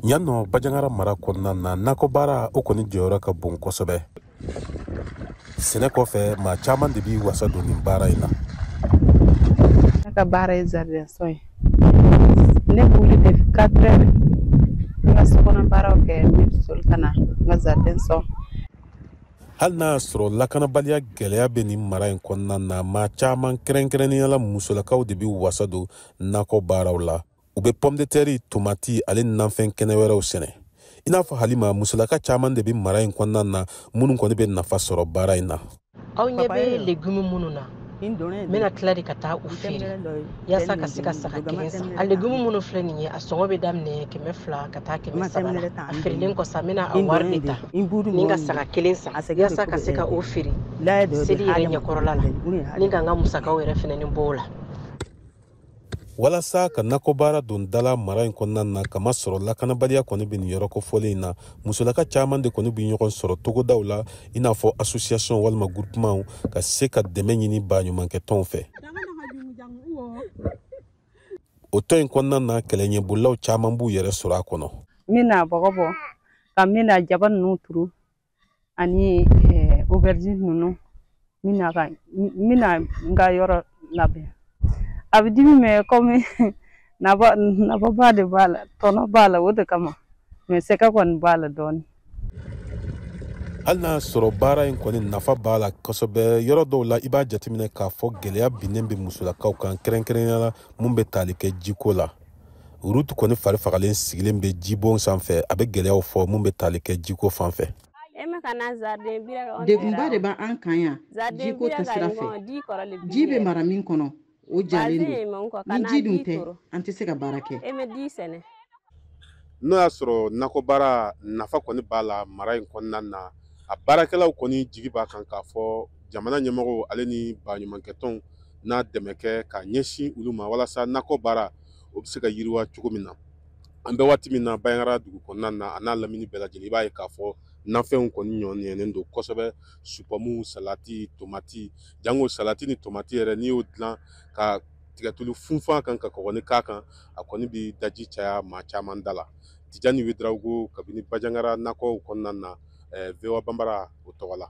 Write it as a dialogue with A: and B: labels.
A: Yan nɔ Bandiagara mara kɔnɔna na, nakɔbaara o kɔni jɔyɔrɔ ka bon kosɛbɛ. Sɛnɛ kɔfɛ, maa caman de b'i wasa don nin baara in na.
B: Ne ka baara ye jardin sɔn ye. Ne bɛ wuli depuis 4 heures, n ka sokɔnɔ baaraw kɛ, n bɛ soli ka na n ka jardin sɔn.
A: Hali n'a y'a sɔrɔ lakanabaliya gɛlɛya bɛ nin mara in kɔnɔna na, maa caman, kɛrɛnkɛrɛnnenya la musolakaw, de bɛ wasa don nakɔ baaraw la. U bɛ pomme de terre, tomati ale ni nafɛn kɛnɛ wɛrɛw sɛnɛ. I n'a fɔ Halima, musolaka caman de bɛ mara in kɔnɔna na minnu kɔni bɛ nafa sɔrɔ baara in na.
C: Aw ɲɛ bɛ legume minnu na, n bɛna tila de ka taa u feere yaasa ka se ka saga kelen san. A legume minnu filɛ nin ye, a sɔngɔ bɛ daminɛ 200 ka taa 300 la. A feerelen kɔ sa, n bɛna a wari de ta ni ka saga kelen san yaasa ka se ka o feere seli yɛrɛ ɲɛkɔrɔla la, ni ka n ka musakaw yɛrɛ fɛnɛ ni bɔ o la.
A: Walasa ka nakɔbaara don dala mara in kɔnɔna na, kama sɔrɔ lakanabaliya kɔni bɛ nin yɔrɔ kofɔlen in na, musolaka caman de kɔni bɛ ɲɔgɔn sɔrɔ togodaw la, i n'a fɔ association walima groupement, ka se ka dɛmɛ ɲini baɲumankɛtɔnw fɛ. O tɔn in kɔnɔna na, kɛlɛɲɛbolilaw caman b'u yɛrɛ sɔrɔ a kɔnɔ.
B: N bɛna bɔgɔ bɔ ka n bɛna jaba ninnu turu ani aubergine ninnu. N bɛna n ka yɔrɔ labɛn. A bɛ dimi, mɛ komi nafaba de b'a la, tɔnɔ b'a la, o de kama, mɛ sɛgɛ kɔni b'a la dɔɔnin.
A: Hali n'a sɔrɔ baara in kɔni nafa b'a la kosɛbɛ, yɔrɔ dɔw la i b'a jateminɛ k'a fɔ gɛlɛya binnen bɛ musolakaw kan, kɛrɛnkɛrɛnnenya la mun bɛ tali kɛ jiko la. Ruth kɔni fari fagalen sigilen bɛ jibon sanfɛ, a bɛ gɛlɛyaw fɔ mun bɛ tali kɛ jiko fan fɛ.
D: Degunba de b'an kan yan jiko ta sira fɛ. Ji bɛ mara min kɔnɔ, o jalen don. Ni ji dun tɛ, an tɛ se ka baara kɛ.
A: N'o y'a sɔrɔ nakɔbaara nafa kɔni b'a la mara in kɔnɔna na, a baarakɛlaw kɔni jigi b'a kan k'a fɔ jamana ɲɛmɔgɔw ale ni baɲumankɛtɔnw n'a dɛmɛ kɛ ka ɲɛsin olu ma, walasa nakɔ baara o bɛ se ka yiriwa cogo min na. An bɛ waati min na, Bandiagara dugu kɔnɔna na a n'a lamini bɛɛ lajɛlen, i b'a ye k'a fɔ nafɛnw kɔni ɲɔnɛnen don kosɛbɛ: supɔmu, salati, tomati. Jango salati ni tomati yɛrɛ, n'i y'o dilan ka tigatulu funfun a kan, ka kɔgɔ ni k'a kan, a kɔni bɛ daji caya maa caman da la. Tijani Ouédraogo, kabini Bandiagara nakɔw kɔnɔna na, VOA Bambara o tɔgɔ la.